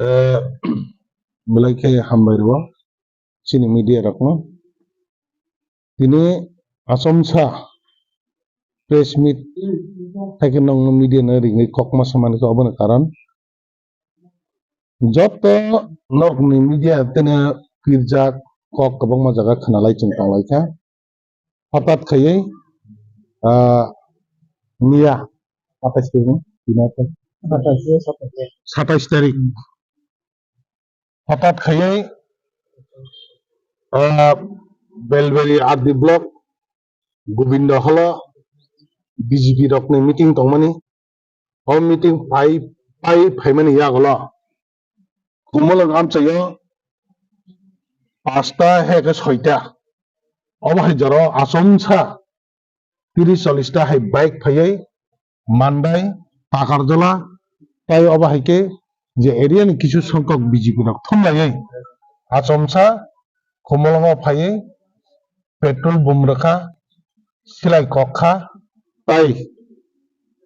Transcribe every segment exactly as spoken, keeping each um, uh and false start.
Eh, belai khe hambai rwo chini media rokno. Tini achomsa press meet hai khe nokno media no ringwi kokma samani khe oboni karon joto nokni media tene pirjak kok kwbangma jaga khwnalai chwng tonglaikha. Hothat khaiwi, ah, miya satais tarik, satais tarik. Hothat khaiwi, ah, Belbari R D block Gobindo holo B J P rokni meeting tongmani. O meeting pai, pai phaimani yagulo Khumulwng amchaio pasta hai khe soita. Obo hai jora achomsa tiris chollis ta hai bike phaiwi Mandai, Takarjala, tai obo hai khe je area ni kisu songkok B J P rok thumlaiwi achomsa Khumulwngo phaiwi petrol bum rwkha, silai kok kha, tai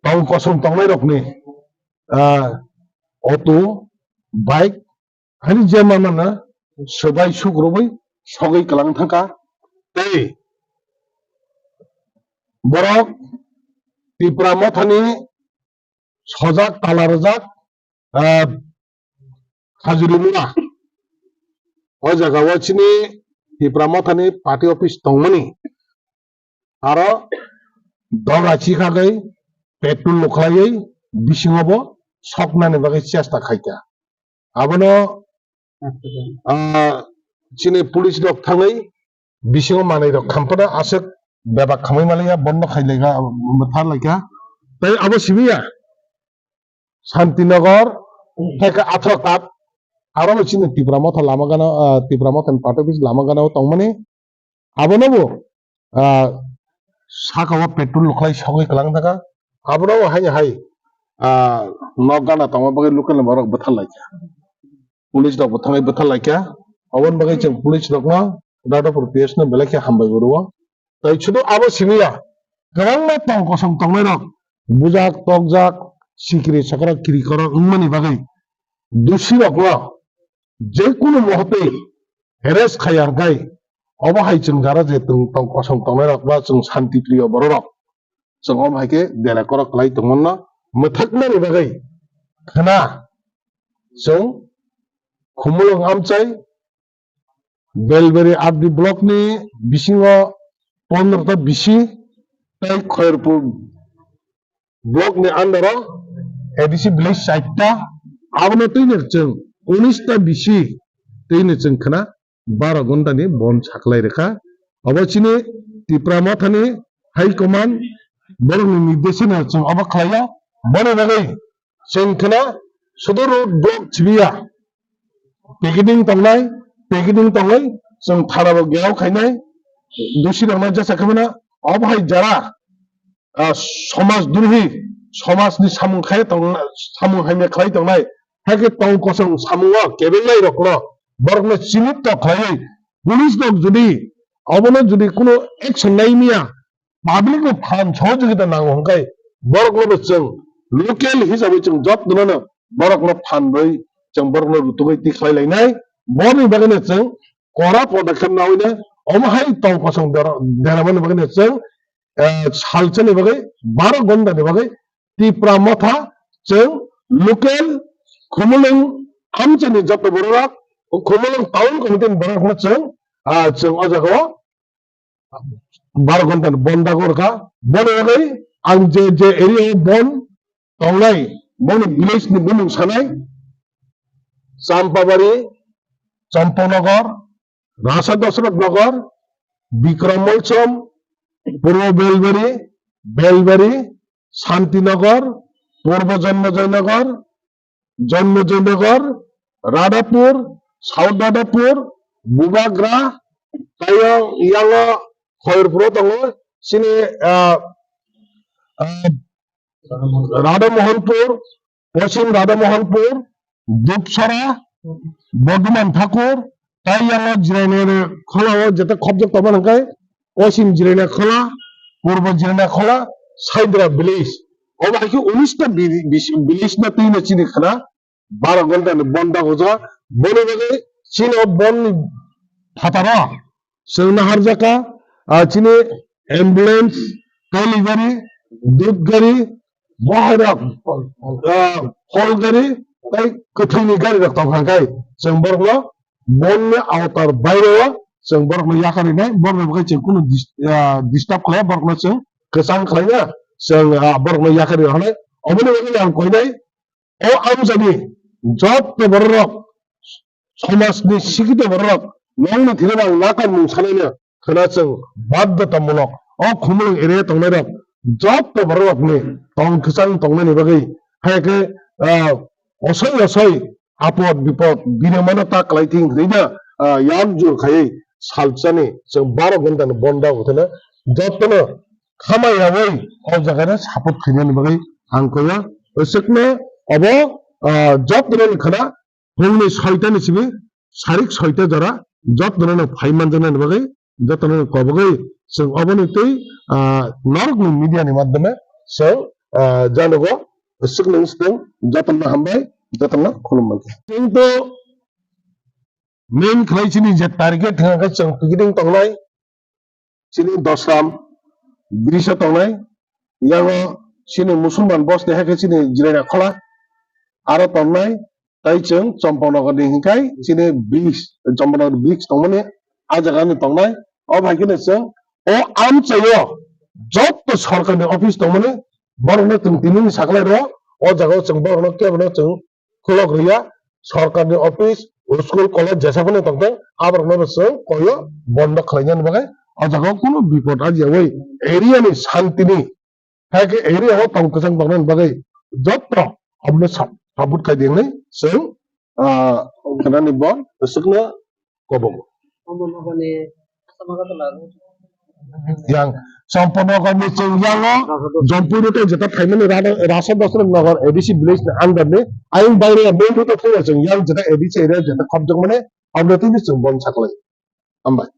tong kosong tongnai rokni, ah, auto, bike, ani je ma mano swbai suk rwui sogwi kwlang thangkha. Tei borok Tipra Mothani sojak tala rwjak, ah, Khajuri Mura. O jaga o chini Tipra Mothani party office tongmani. Aro doga chikhagwi petrol lukhlaiwi bisingo bo soknani bagwi chesta khaikha. Abono, ah, chini police rok thangwi bisingo manwi rok khamphano aswk bebak khamwi manliya, bondo khai laikha, thar laikha. Tei abo simi ya, Santinagar, theke athro kat, aro bo chini Tipra Motha lama gana, ah, Tipra Motha ni party office lama gana o tongmani, abono bo, ah, saka o petrol lukhlai sogwi kwlang thaka, abono bo haino hai, ah, nok gana tongma bagwi local ni borok bwthar laikha. Police rok bo thangwi bwthar laikha. Aboni bagwi chwng police rokno Radhapur P S no belai khe hambai bo rwo. Tai sudu abo simi ya, kwbangma tong kosong tongnai rok, bujak, tokjak, sikri, sokra, kiri, korok wngmani bagwi dusi rokno je kunu mohotwi arrest khai ya hwnkhe, obo hai chwng jara je tong, tong kosong tongnai rok ba chwng shanti priyo borok rok, chwng omo hai khe dera korok kwlai tongmano mwthaknani bagwi khna chwng Khumulwng amchai Belbari R D block ni bisingo pondro ta bisi tei Khairpur block ni under o A D C village side ta, abono twino chwng unis ta bisi twino chwng khna baro ghonta ni bon saklai rwkha. Obo chini Tipra Motha ni High Command borok ni nirdesano chwng obo khlaiya. Boni bagwi chwng khna sudu road block sibiya. Picketing tongnai, picketing tongwi chwng thana bo gherao khainai, dusi rokno jesa khe mano. Obo hai jara, ah, somaj drohi, somaj ni samung khai tong, samung hamya khlai tongnai, hai khe tong kosong samung o kebelnai rokno borokno chini to khlaiwi police rok jodi obono jodi kuno action nai miya, public no phan sohojogita nango hwnkhe borokno bo chwng local hisabai chwng jotno no borokno phan rwi chwng borokno rutugwi tikhlai lainai. Borokni bagwino chwng kora podokkhep nawi le omo hai tong kosong dera-, deramani bagwino chwng, eh, salsani bagwi baro gondani bagwi Tipra Motha chwng local Khumulwng amchaini joto borok rok, Khumulwng town committee ni borok rokno chwng, ah, chwng o jaga o bar ghonta ni bonda gorkha. Bono bagwi ang je je area o bon tongnai, bono village ni bumung sanai, Champabari, Champanagar, Rasa Dosrot Nagar, Bikram Molsom, Purbo Belbari, Belbari, Santinagar, Purbo Janmajay Nagar, Janmajay Nagar, Radhapur, South Radhapur, Bubagra, tei yang, yango Khairpuro tongo, chini, ah, ah, Radha Mohanpur, Poschim Radha Mohanpur, Dupsara, Bordhuman Thakur, tei yango Jirania Khola o jeta khopjak tongma hwnkhe, Poschim Jirania Khola, Purbo Jirania Khola, Saidra village. Obo hai khe unis ta bi-, bis-, village no twi no chini khna. baro ghonta ni bon dago ja. Boni bagwi chini o bon ni phataro chwng naharjaka, ah, chini ambulance, kali gari, dud gari, bohairok, ah, phol gari, tei kwthwini gari rok tong kha khe chwng borokno bonni awtar baire o chwng borokno yakarwi nai, borokno bagwi chwng kunu dis-, ah, disturb khlai, borokno chwng kwchang khlai na, chwng, ah, borokno yakarwi rw nai. Oboni bagwi ang koi nai, o amchaini jotto bororok, somajni sikito bororok, nokni thwiwi ang nakarmung sanaino khwna chwng baddotamulok. O Khumulwng area tongnairok jotto bororokni tong kwchang tongnaini bagwi, hai khe, ah, osoi osoi apod bipod birmano ta kwlai thing hwnwi no, ah, yak jur khaiwi salsani chwng baro ghonta ni bonda wngthano jottono khamai yaui o jaga no support khainani bagwi ang koyo. Aswkno obo, ah, jottono ni khwna phungni soita ni simi sarik soita jora jottono no phai manjaknani bagwi jottono no kobogwi chwng oboni twi, ah, norokni media ni madhyome chwng, ah, janogo. Aswkno swkang jottono hambai, jottono khulumbai. Chwng to main khlai chini je target thangkhe chwng picketing tongnai, chini Dosram bridge o tongnai, yango chini Musulman bosti hai khe chini Jirania Khola aro tongnai, tei chwng Champanagar ni hinkhai chini bridge, Champanagar bridge tongmani a jaga ni tongnai. O bai kheno chwng o amchaio jotto sorkar ni office tongmani borokno chwng tini ni saklai rw o jaga o chwng borokno kebo no chwng khulok rwya, sorkar ni office, school, college jesa phano tongthok, aborokno bo chwng koyo bondo khlainani bagwi o jaga o kunu bipot ajiyaui area ni shanti ni, hai khe area o tong kwchang tongnani bagwi jotto abono sap-, support khai di hwnwi chwng, ah, wngnani bo swkno kobogo. Yang Champanagar ni chwng yango Jampui road o jeta phaimani Ra-, Rasa Dosra Nagar A D C village ni under ni ayang baire main road o thangya chwng yang jeta A D C area jeta khopjak mani aboni twi chwng bon saklai. Hambai.